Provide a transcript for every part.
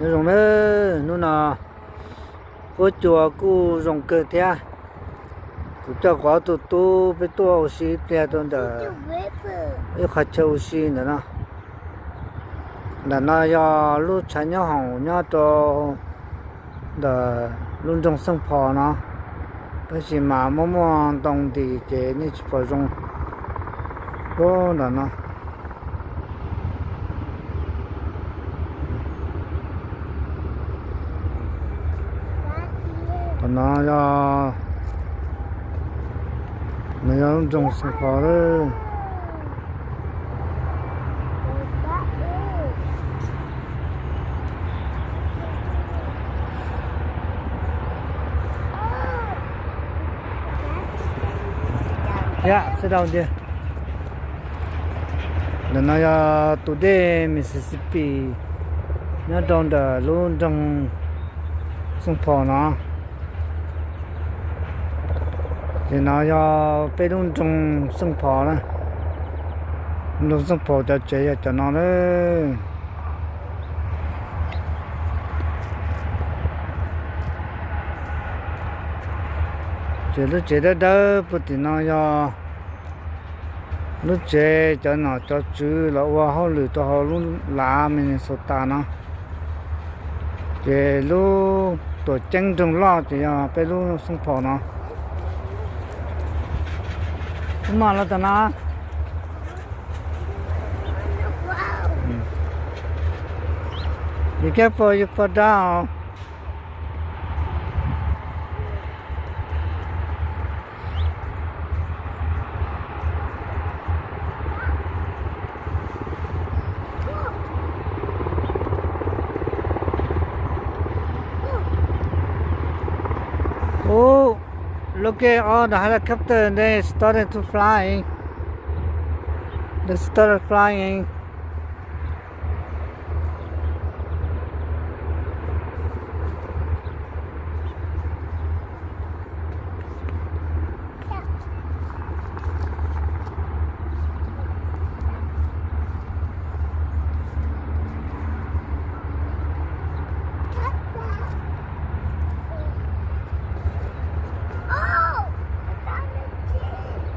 Nyob zoo nawb, hnub no huab cua kuj zoo kawg thiab. Kuv coj kuv ob tug tub peb tuaj ua si ib pliag rau ntawm ib qhov chaw ua si ntawm no. Ntawm no yog lub tshav nyob hoom nyob rau ntawm lub nroog Xeej Phos no, tab sis mas muaj muaj ntoo ntis ces nej tsis pom zoo. Ub, ntawm no. Qhov no yog, no yog lub nroog Xeej Phos lawm. Yam, sib dau tiag. Ntawm no yog tus dej Mississippi nyob rau ntawm lub nroog Xeej Phos no. Ces no yog peb lub nroog Xeej Phos na, nroog Xeej Phos cov tsev yog cov no lawm. Ces lub tsev dawb dawb puag tim no yog lub tsev cov nom cov tswv los ua hauj lwm rau hauv lub lav Minnesota no. Ces lub tuam ceeb nroog loj ces yog peb lub Xeej Phos no. Ub, maj los tom no. Be careful, you fall down. Oh, look at all the helicopter. They started to flying. They started flying.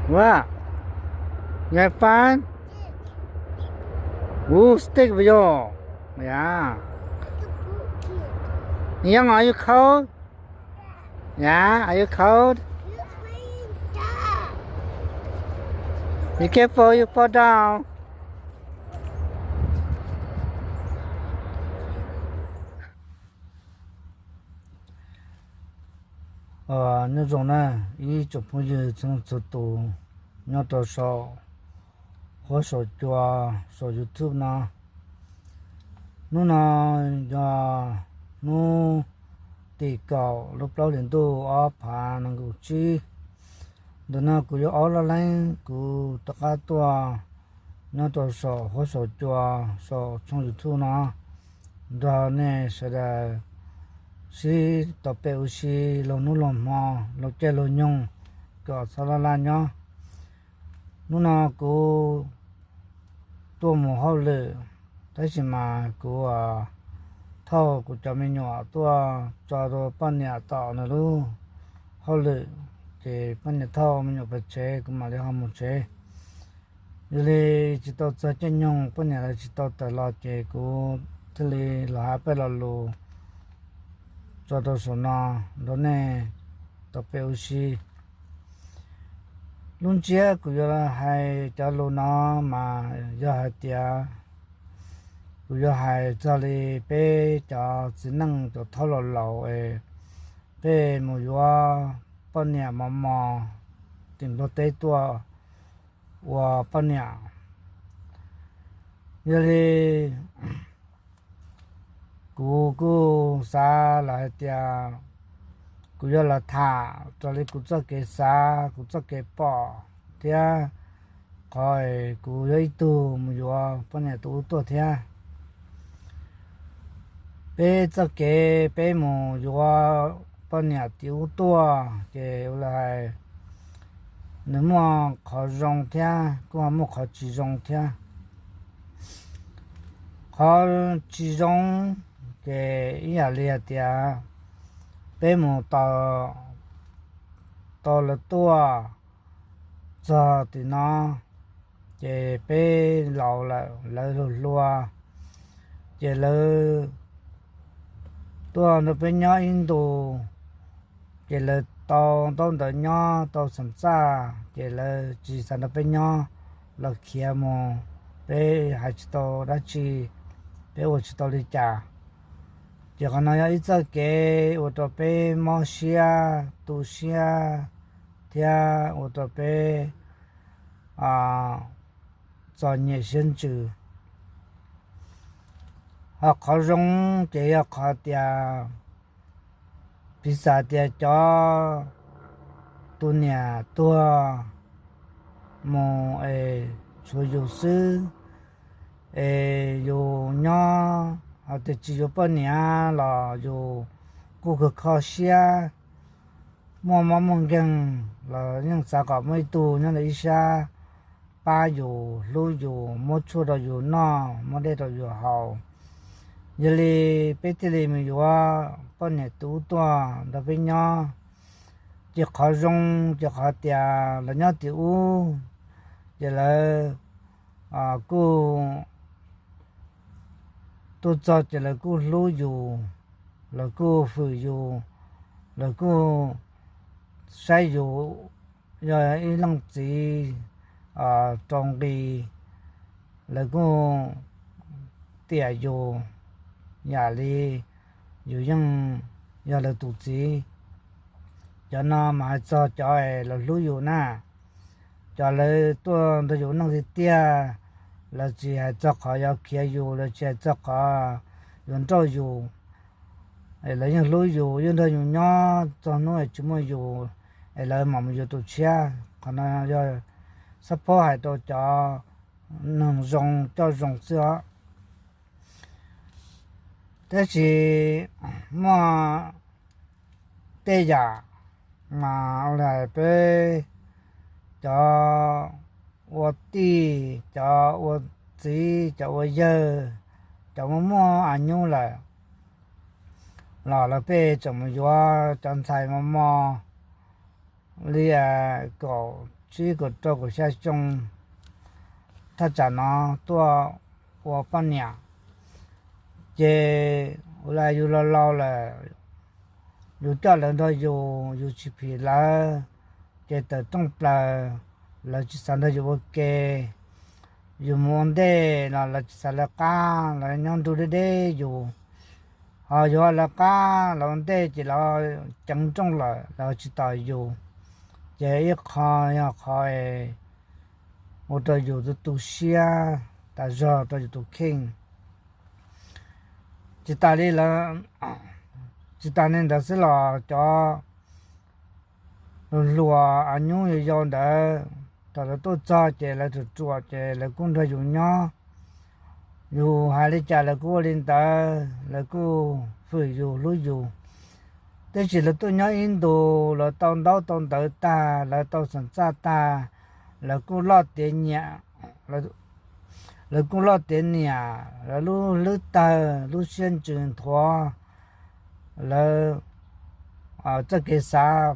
Wow, you have fun? Ooh, stick for you. Yeah. Young, are you cold? Yeah, are you cold? Be careful, you fall down. Nyob zoo na, ib tsoom phooj ywg txhua leej txhua tus nyob rau saum huab saum cua saum YouTube no. Hnub no yog hnub tim kaum lub plaub hlis ntuj ob phav nees nkaum tsib. Ntawm no kuv yog Ob Laj Leeb, kuv rov qab tuaj nyob rau saum huab saum cua saum tshooj YouTube no nrog nej sawv daws sib tau pem ua si laug hnub laug hmo, laug caij laug nyoog kom txhob laj laj nyob. Hnub no kuv tuaj mus hauj lwm, tab sis mas kuv thauj kuv cov me nyuam tuaj tso rau poj niam tom nws lub hauj lwm, ces poj niam thauj me nyuam pais tsev, kuv mam li ho mus tsev. Yog li tsis tau txog caij nyoog, poj niam lawv tsis tau tawm los ces kuv thiaj li los hais peb lo lus tso rau saum no nrog nej tau pem ua si. Lub ntsiab kuv yuav hais cov lus no mas yog hais tias kuv yuav hais txog li peb cov txiv neej cov thaub laus laus es peb mus yuav poj niam mos mos tim Nplog teb tuaj ua poj niam. Yog li kuv kuj xav lawm hais tias kuv yuav los tham raws li kuv txoj kev xav, kuv txoj kev pom thiab qhov kuv yog ib tug mus yuav poj niam tim ub tuaj thiab. Peb txoj kev peb mus yuav poj niam tim ub tuaj ces ua li hais nws muaj qhov zoo thiab kuj ho muaj qhov tsis zoo thiab. Qhov tsis zoo ces ib yam li hais tias peb mus tau, tau lawv tuaj txog tim no, ces peb laus lawm, lawv hluas hluas, ces lawv tuaj nrog peb nyob ib ntus, ces lawv tau ntaub ntawv nyob tau xam txaj, ces lawv tsis xav nrog peb nyob, los khiav mus, peb hais tsis tau dab tsi, peb ua tsis tau li cas. Ces qhov no yog ib txoj kev ua rau peb mob siab tu siab thiab ua rau peb txom nyem siab ntsws. Ho qhov zoo ces yog qhov tias piv xam tias cov tus niam tuag mus es tshuav yus xwb, es yus nyob, hos tias tsis yuav poj niam los yus kuj kho kho siab, muaj mob muaj nkeeg los yeej xav kom muaj ib tug nyob ntawm ib sab pab yus, hlub yus, muab tshuaj rau yus noj, muab dej rau yus haus. Yog li peb thiaj li mus yuav poj niam tus ub tuaj nrog peb nyob. Ces qhov zoo ces qhov tias lawv nyob tim ub, ces lawv kuj tuaj txog ces lawv kuj hlub yus, lawv kuj hwm yus, lawv kuj saib yus yog ib leej txiv rau nqi, lawv kuj tiam yus yam li yus yeej yog lawv tus txiv. Cov no mas hais txog cov es lawv hlub yus na. Cov lawv tuaj nrog yus ua neej tiag tiag, lawv tsis hais txog qhov yuav khiav yus, lawv tsis hais txog qhov yuav nrauj yus. Es lawv yeej hlub yus, yeej nrog yus nyob txog hnub es tsis muaj yus, es lawv mam mus yuav tus tshiab. Qhov no yog xab phob hais rau cov neeg zoo coj zoo xwb os. Tab sis muaj tej yam mas ua li peb cov ua tij, cov ua txiv, cov ua yawg, cov muaj muaj a nyub lawm los lawv pheej tseem mus yuav cov ntxhais mos mos li kaum tsib kaum rau kaum xya xyoo thaj tsam no tuaj ua poj niam. Ces ua li yus laus laus lawm, yus coj lawv nrog yus, yus tsis phim lawv, ces tawm rooj plaws lawv tsis xav nrog yus ua ke. Yus mus ua ntej los lawv tsis xav lawv qab, lawv nyob nrug deb deb yus. Ho yus lawv qab, lawv ua ntej ces lawv ceev nrooj lawm, lawv tsis tos yus. Ces ib qho yog qhov ua rau yus tu tu siab tas zog rau yus tus kheej. Tsis tas li lawm, tsis tas li ntawd xwb los cov hluas hluas a nyub yau yau ntawd, thaum lawv tuaj txog ces lawv ruam ruam ces lawv kuj nrog yus nyob. Yus hais li cas lawv kuj ua li ntawd, lawv kuj hwm yus hlub yus. Tab sis lawv tuaj nyob ib ntus, lawv tau ntaub tau ntawv tag, lawv tau xam txaj tag, lawv kuj loj tiav nyiam, lawv kuj loj tiav niam, lawv lub hlwb tawg, lub siab ntsws nthuav, lawv txoj kev xav,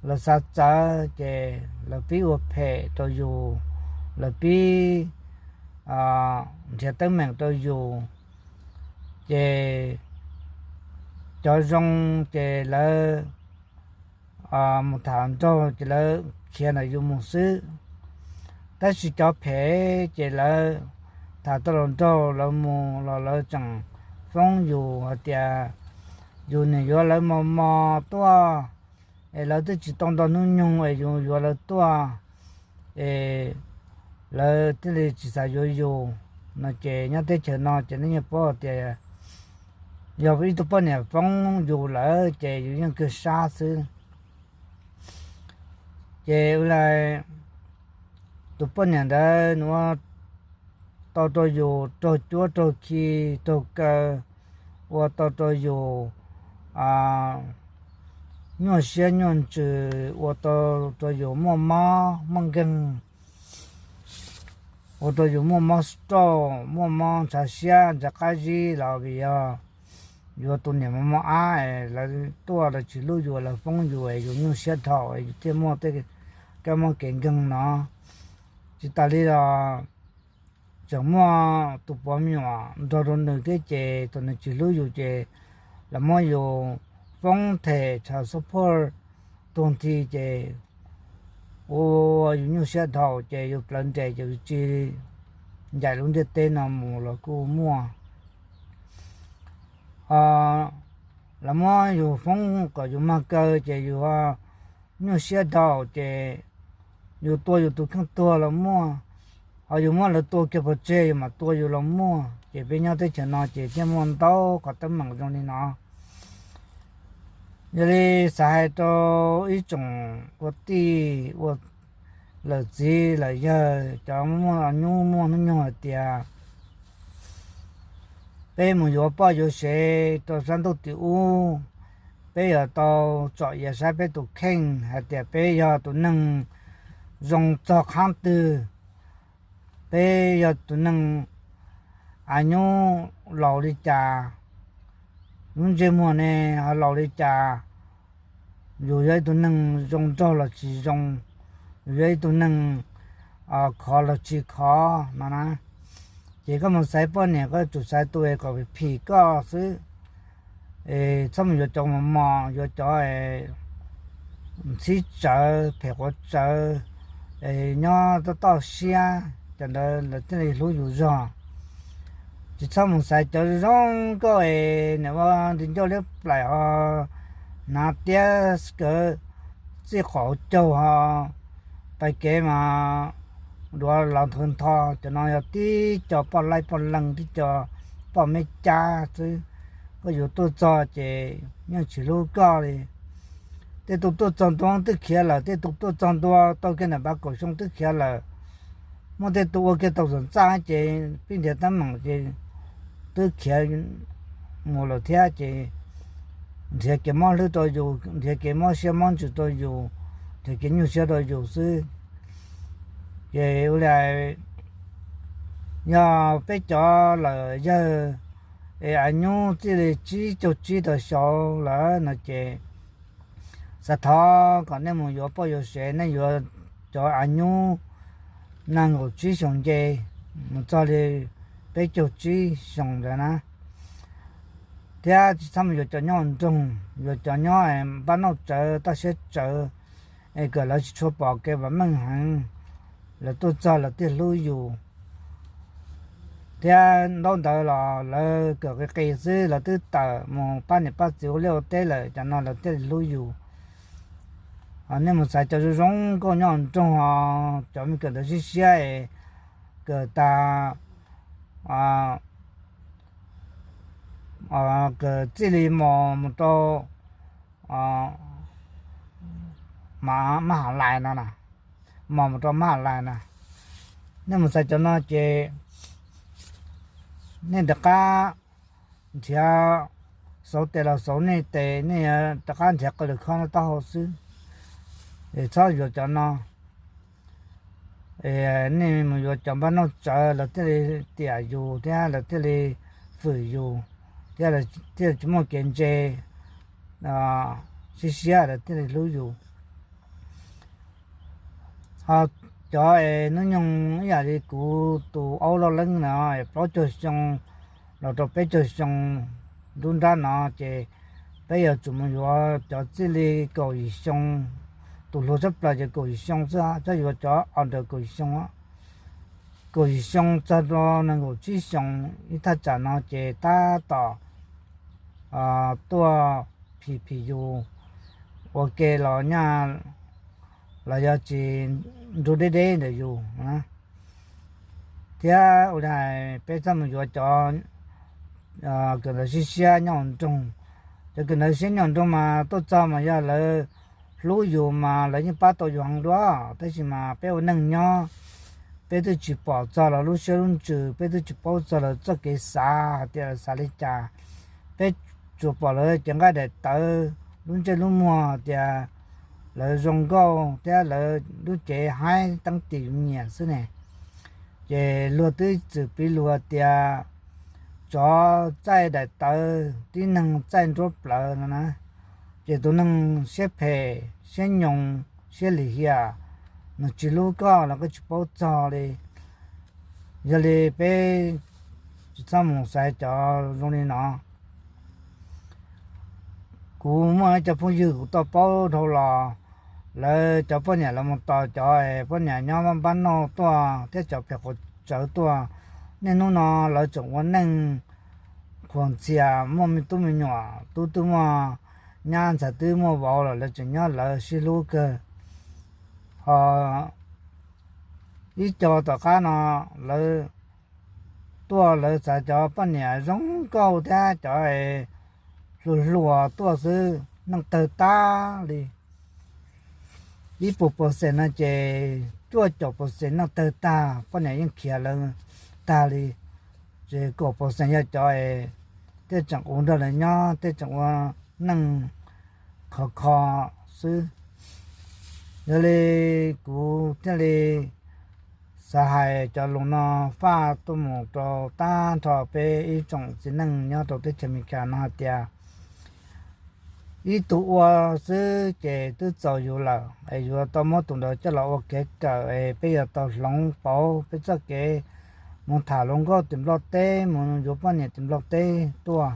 lawv xav txawv ces lawv pib ua phem rau yus, lawv pib nrhiav teeb meem rau yus. Ces cov zoo ces lawv mus tham hluas nraug ces lawv khiav ntawm yus mus xwb. Tab sis cov phem ces lawv tham tau hluas nraug lawv mus los lawv tseem foob yus hais tias yus nim yuav lawv mos mos tuaj, es lawv twb tsis tau nto hnub nyoog es yus yuav lawv tuaj, es lawv thiaj li tsis xav yuav yus no. Ces nyob teb chaws no ces nej yeej paub tias yog ib tug poj niam foob yus lawm ces yus yeej kawg sab xwb. Ces ua li tus poj niam ntawd nws ua tau rau yus raug cuab raug khi raug kaw, ua tau rau yus nyuaj siab nyuaj ntsws, ua tau rau yus muaj mob muaj nkeeg, ua rau yus muaj mob stroke, muaj mob ntshav siab ntshav qab zib los vim yog yuav tus niam mos mos ab, lawv tuaj lawv tsis hlub yus, lawv foob yus, yus nyuaj siab dhau, yus thiaj muaj tej kab mob kev nkeeg no. Tsis tas li los tseem muaj tus puav me nyuam nrog rau nws thiab ces thaum nws tsis hlub yus ces los muab yus foob them child support tuag nthi ces ua yus nyuaj siab dhau ces yus plawv nres ces yus tsis ncaim lub ntiaj teb no mus los kuj muaj. Ho los muab yus foob kom yus mag kaw ces yus nyuaj siab dhau ces yus tua yus tus kheej tuag los muaj, ho yus muab lawv tua kiag pov tseg yus mam tua yus los muaj. Ces peb nyob teb chaws no ces thiaj muaj ntau qhov teeb meem zoo li no. Yog li xav hais rau ib tsoom ua tij ua lawm txiv lawm yawg cov muaj nyuj muaj hnub nyoog hais tias peb mus yuav poj yuav sev rau sab ntuj tim ub, peb yuav tau tsom iav saib peb tus kheej hais tias peb yog tus neeg zoo txog qhov twg, peb yog tus neeg a nyuj laus li cas, lub ntsej muag ne ho laus li cas, yus yog ib tug neeg zoo nraug los tsis zoo, yus yog ib tug neeg khov los tsis khov no na. Ces koj mus xaiv poj niam koj tsum xaiv tus es kom phim koj xwb. Txhob mus yuav cov mos mos, yuav cov ntxhib tsawv phem quav tsawv, nyob toj toj siab, cov ntawd lawv thiaj li hlub yus zog. Tsis txhob mus xaiv cov zoo zoo nkauj es nim ua nti ncauj liab plaim ho hnav tiab kawv txij qaum caug ho pais kev mas duav los nthawv ntho. Cov no yog tib co poj laib poj leeg, tib co poj me cab xwb. Koj yuav tuaj txog ces yeej tsis hlub koj li. Tej tus tuaj txog ntua twb khiav lawm, tej tus tuaj txog ntua tau kiag ntawm pas kaum xyoo twb khiav lawm. Muaj tej tus ua kiag tau xam txaj ces pib nrhiav teeb meem ces twb khiav mus lawm thiab ces nrhiav kev mob hlwb rau yus, nrhiav kev mob siab mob ntsws rau yus, nrhiav kev nyuaj siab rau yus xwb. Ces ua li yog peb cov lawm yawg es a nyuj txij li tsib caug tsib rau xyoo lawm no ces xav thov kom nej mus yuav poj yuav sev, nej yuav cov a nyuj nees nkaum tsib xyoo nce mus txog li peb caug tsib xyoo ntawd na. Thiab tsis txhob mus yuav cov nyob nroog, yuav cov nyob npaj nauj tsawv toj siab tsawv, es kom lawv tsis tshua pom kev vam meej heev, lawv tuaj txog lawv thiaj hlub yus. Thiab ntaub ntawv los lawv kawm qis qis xwb lawv twb tawm mus pab niam pab txiv ua liaj ua teb lawm, cov no lawv thiaj li hlub yus. Nej mus xaiv cov zoo zoo nkauj nyob nroog os, cov me kawm ntawv siab siab es kawm tas, kawm txij li mos mus rau mab ham lais no na, mos mus rau mab ham lais na. Nej mus xaiv cov no ces nej rov qab nrhiav xauv tes los xauv nej tes, nej rov qab nrhiav qw lwm khob noj taub hau xwb. Es txhob yuav cov no. Nej mus yuav cov npaj nauj tsawv lawv thiaj li tiam yus thiab lawv thiaj li fwm yus, thiab thiaj tsis muaj kev ntse, siab siab lawv thiaj li hlub yus. Ho cov es hnub nyoog ib yam li kuv tus aub loj leeb no es plaub caug xyoo los rau peb caug xyoo nruab nrab no ces peb yuav tsum mus yuav cov txij li kaum yim xyoo, tus hluas tshaj plaws ces kaum yim xyoo xwb, txhob yuav cov under kaum yim xyoo. Kaum yim xyoo txog rau nees nkaum tsib xyoo ib thaj tsam no ces tab tom tuaj phim phim yus ua ke los nyaj los yog tsis nrug deb deb ntawm yus. Thiab ua li hais peb txhob mus yuav cov kawm ntawv siab siab nyob nroog. Cov kawm ntawv siab nyob nroog mas tuaj txog mas yog lawv hlub yus mas lawv yeej pab tau yus heev dua, tab sis mas peb ua neej nyob peb twb tsis pom txog lawv lub siab lub ntsws, peb twb tsis paub txog lawv txoj kev xav hais tias lawv xav li cas. Peb tsuas pom lawv cev nqaij daim tawv, lub ntsej lub muag tias lawv zoo nkauj thiab lawv lub cev haib teeb tim yus nyiam xwb ne. Ces luag twb txwm piv luag tias cov txaij daim tawv, tib neeg txaij nruab plawv no na, ces tus neeg siab phem, siab nyoos, siab lim hiam, nws tsis hlub koj los koj tsis paub txog li. Yog li peb tsis txhob mus xaiv cov zoo li no. Kuv muaj ib co phooj ywg kuv tau paub dhau los, lawv cov poj niam los mus tos cov poj niam nyob npab npab noj tuaj thiab cov phem quav tsawv tuaj. Niaj hnub no lawv tseem ua neej qhuas ntxhias, muaj me tub me nyuam, tub twb muaj nyab, ntxhais twb muaj vauv los lawv tseem nyob lawv sib hlub kawg. Ho ib co tom qab no lawv tuaj lawv xaiv cov poj niam zoo nkauj thiab cov hluas hluas tuaj xwb, neej tawg tag li. Ib puas percent no ces cuaj caum percent neej tawg tag, poj niam yeej khiav lawv tag li. Ces kaum percent yog cov es tej tseem ua nrog lawv nyob, tej tseem ua neej khov kho xwb. Yog li kuv thiaj li xav hais cov lus no faj tuaj mus rau tag nrho peb ib tsoom txiv neej nyob rau teb chaws Amelikas no hais tias, ib tug ua xwb ces twb txaus yus lawm es yuav tau muab tus ntawd coj los ua kev kawm es peb yuav tau hloov pauv peb txoj kev mus tham hluas nkauj tim Nplog teb, mus yuav poj niam tim Nplog teb tuaj.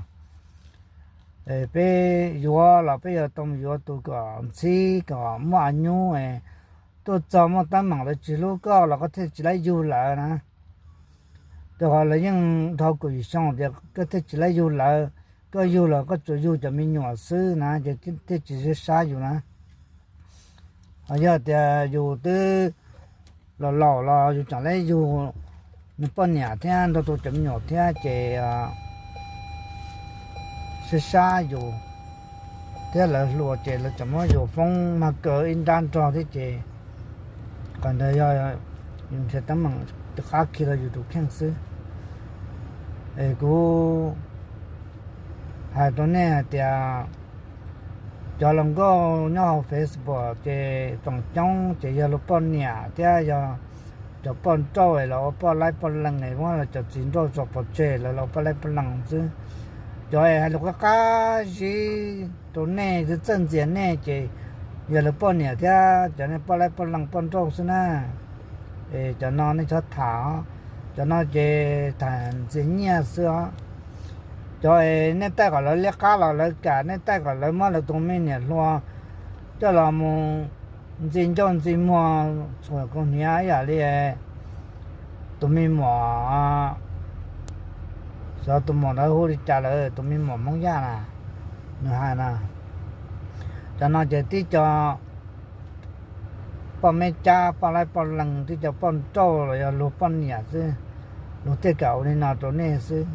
Peb yuav los peb yuav tau mus yuav tus kom ntxhib kom muaj a nyub, tuaj txog muaj teeb meem lawv tsis hlub koj los koj thiaj tsis laib yug lawv na. Rau qhov lawv yeej dhau kaum yim xyoo tias koj thiaj tsis laib yug lawv, koj yug los koj tsuas yug cov me nyuam xwb na ces thiaj tsis sib sab yus na. Ho yog tias yus twb los laus los yus tseem laib yug nws poj niam thiab nrog rau cov me nyuam thiab ces sib sab yus thiab lawv hluas ces lawv tseem muab yus foob mag kaw ib nrab nrog thiab ces qhov ntawd yog yus nrhiav teeb meem rov qab khi rau yus tus kheej xwb. Es kuv hais rau nej hais tias cov hluas nkauj nyob hauv Facebook ces feem coob ces yog luag poj niam thiab yog cov poj nrauj es los ua poj laib poj leeg es muab lawv cov txiv nrauj tso pov tseg lawv los ua poj laib poj leeg xwb. Cov es hais lus qab qab zib rau nej, txawj ntxias nej ces yog lawv poj niam thiab cov poj laib poj leeg poj nrauj xwb na. Es cov no nej txhob tham, cov no ces tham ntxias nyiaj xwb os. Cov es nej taij kom lawv liab qab los lawv kam, nej taij kom lawv muab lawv tus me niam hluas coj los mus ntxi ncauj ntxi muag txhuam kaus hniav ib yam li tus me muam, xyov tus muam ntawd hu li cas lawm, tus me muam Hmoob Yaj na, nws hais na. Cov no ces tib co poj me cab poj laib poj leeg, tib co poj nrauj los yog luag poj niam xwb, luag thiaj kam ua li no rau nej xwb.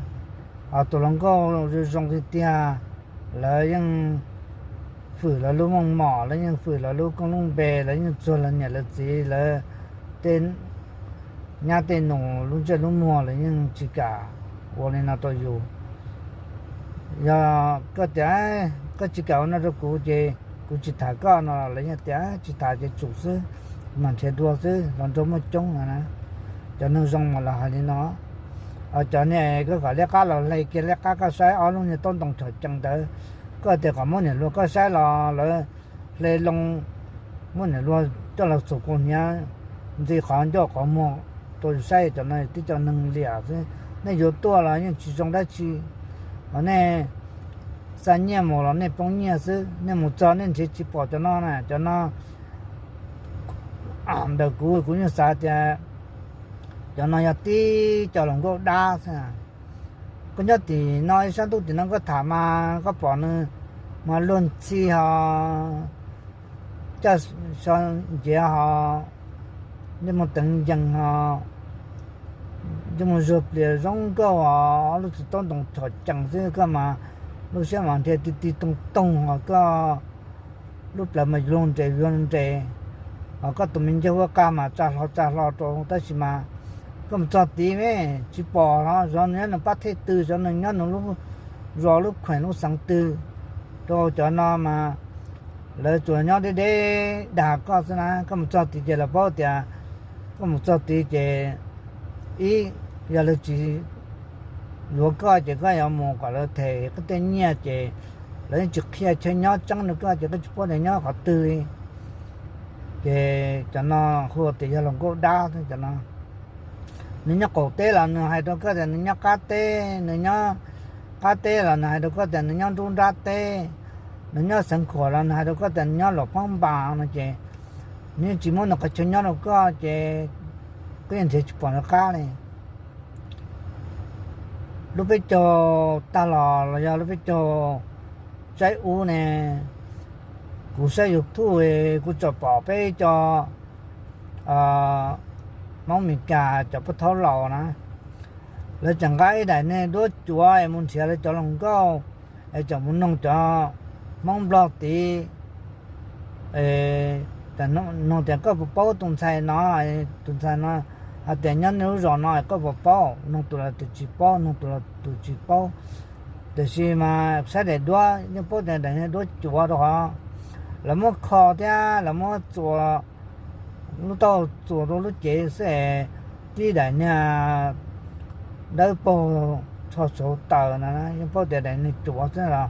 Ho tus hluas nkauj zoo zoo tiag tiag, lawv yeej fwm lawv lub meej mom, lawv yeej fwm lawv lub koob lub npe, lawv yeej txuag lawv niam lawv txiv, lawv tej nyab tej nus lub ntsej lub muag, lawv yeej tsis kam ua li no rau yus. Yog koj tias koj tsis kam ua no rau kuv ces kuv tsis tham koj no, lawv yeej tias tsis tham ces tsum xwb, mam nrhiav dua xwb, hluas nraug muaj coob no na. Cov neeg zoo mas los hais li no. Cov niag koj kom liab qab los hle kiag liab qab koj saib ob lub niag taub ntoo chom cees ntawd, koj tias kom muab niam hluas koj saib los lawv hle loo, muab niam hluas coj los txhuam kaus hniav ntxi qhov ncauj qhov muag rau yus saib, cov no tib co neeg liam xwb. Nej yuav tuaj los yeej tsis zoo dab tsi, ho nej xa nyiaj mus los nej poob nyiaj xwb, nej mus txog nej nrhiav tsis pom cov no na. Cov no ntawm kuv, kuv yeej xav tias cov no yog tib co hluas nkauj dab xwb. Koj nyob tim no ib sab ntuj tim no koj tham mas koj pom nws mas luag ntxhi ho caj so ncev ho, ncej muag teev ncees ho, ncej muag zuag plias zoo nkauj ho, ob lub txiv taub ntoo chom cees xwb, koj mas lub siab mas nrhiav ti ti toog toog ho, koj lub plawv mas yuav luag nres yuav luag nres, ho koj tus me ncaug huab qag mas tsa hlo tsa hlo rau, tab sis mas koj mus txog tid me tsis pom ho, xyov nws nyob nws pab thej twg, xyov nws nyob nws lub zos lub kheem lub xeev twg. Rau cov no mas lawv tsuas nyob deb deb dag koj xwb na. Koj mus txog tid ces lawv paub tias koj mus txog tid ces ib, yog lawv tsis yuav koj ces koj yuav mus kom lawv them koj tej nyiaj ces lawv yeej tsis qhia chaw nyob tseeb rau koj ces koj tsis paub tias nyob qhov twg li. Ces cov no hu tias yog hluas nkauj dab cov no. Nws nyob qaum teb los nws hais rau koj tias nws nyob qab teb, nws nyob qab teb los nws hais rau koj tias nws nyob nruab nrab teb, nws nyob Xeev Khuam los nws hais rau koj tias nws nyob Luam Phab Npas no ces nws yeej tsis muab nws qhov chaw nyob rau koj ces koj yeej nrhiav tsis pom nws qab li. Lub peb caug tag los los yog lub peb caug tsaib ub ne, kuv saib YouTube kuv tseem pom peb cov Hmoob Meskas cov pub thaub laus na, lawv tseem nqa ib daim niag duab cuav es mus nrhiav lawv cov hluas nkauj es tseem mus noog cov Hmoob Nplog tid, noog tias koj puas paub tus ntxhais no, tus ntxhais no hais tias nyob nej lub zos no koj puas paub, noog tus los tus tsis paub, noog tus los tus tsis paub. Tiam sis mas saib daim duab yeej paub tias daim niag duab cuav rau qhov lawv muab kho thiab lawv muab txuas lub taub txuas rau lub cev xwb es tib daim niag dawb paug tsho tsauv taws no yeej paub tias daim niag cuav xwb los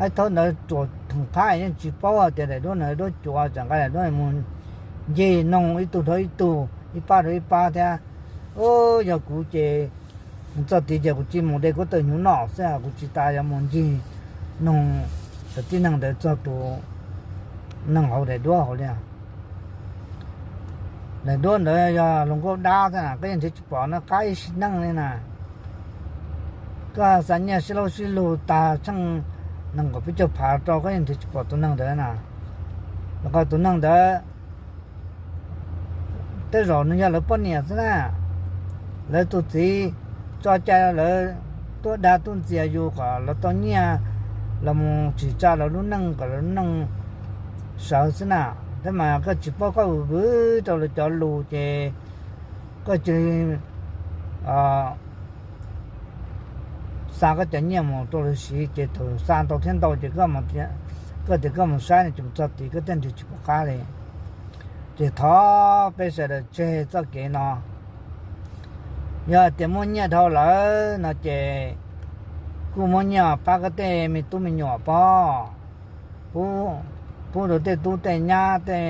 ib thaub ntawd tsuas thoom qab yeej tsis paub hais tias daim duab no duab cuav, tseem nqa daim duab mus ncig noog ib tug dhau ib tug, ib pab dhau ib pab thiab. Yog kuv ces mus txog tid ces kuv cia mus de kuv tawm hnyuv noj xwb, kuv tsis tas yuav mus ncig noog cov tib neeg ntawd txog tus neeg hauv daim duab hauv li. Daim duab ntawd yog hluas nkauj dab xwb na, koj yeej nrhiav tsis pom nws qab ib sim neej li na. Koj xa nyiaj sib laub sib lug tag tsheej nees nkaum peb caug phav rau koj yeej nrhiav tsis pom tus neeg ntawd na. Rau qhov tus neeg ntawd tej zaum nws yog lawv poj niam xwb na. Lawv tus txiv tso cai lawv tuaj dag tuaj ntxias yus kom lawv tau nyiaj los mus tsim tsa lawv lub neej kom lawv lub neej sawv xwb na. Thiab mas koj tsis paub, koj vwm vwm rau lawv cov lus ces koj cia li xa koj cov nyiaj mus rau lawv siv ces thaum xa ntau thiab ntau ces koj tias koj mus saib no ces mus txog tid koj thiaj nrhiav tsis pom qab li. Ces thov peb sawv daws tseg txoj kev no. Yog tias muaj nyiaj dhau lawm no ces kuj muab nyiaj pab koj tej me tub me nyuam pov, pub rau tej tub tej nyab tej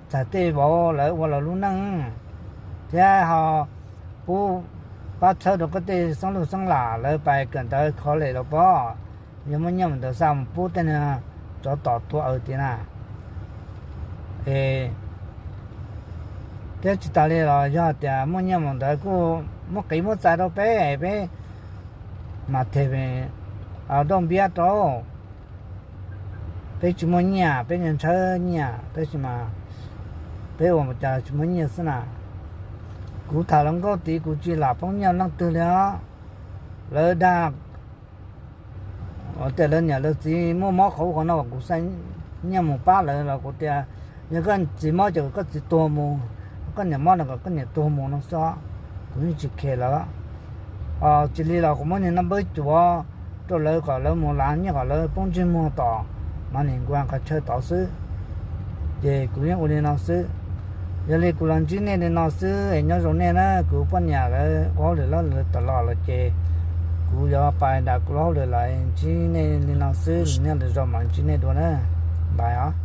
ntxhais tej vauv lawv ua lawv lub neej, thiab ho pub pab txhawb rau koj tej xeeb lam xeeb lam lawv pais kawm ntawv kho lem los pov. Yog muaj nyiaj mus ntawd xa mus pub tej niag tsov tom tuag aws tiag na. Thiab tsis tas li los yog tias muaj nyiaj mus ntawd kuj muab qiv muab txais rau peb, peb mam them dauj npiab rau. Peb tsis muaj nyiaj, peb nyiaj ntshaw nyiaj tab sis mas peb ua cas tsis muaj nyiaj xwb na. Kuv tham hluas nkauj tid kuv tsis lam poob nyiaj leej twg li os. Lawv dag tias lawv niam lawv txiv muaj mob qhov ub qhov no, kuv xa nyiaj mus pab lawv los kuv tias yog koj txiv mob ces kom koj txiv tuag mus, koj niam mob no kom koj niam tuag mus no xwb, kuv yeej tsis khe lawv. Tsis li los kuv muab niag naj npawb cuav rau lawv kom lawv mus lav nyiaj kom lawv poob ntsej muag tom Mas Nim Nkuas qhov chaw tod xwb. Ces kuv yeej ua li no xwb. Yog li kuv los ntsib nej li no xwb es nyob zoo nej na, kuv poj niam lawv ua hauj lwm lawm tom los lawm ces kuv yuav pais nram kuv lub hauj lwm lawm, ntsib nej li no xwb, nyob lwm zaus mam ntsib nej dua na, bye os.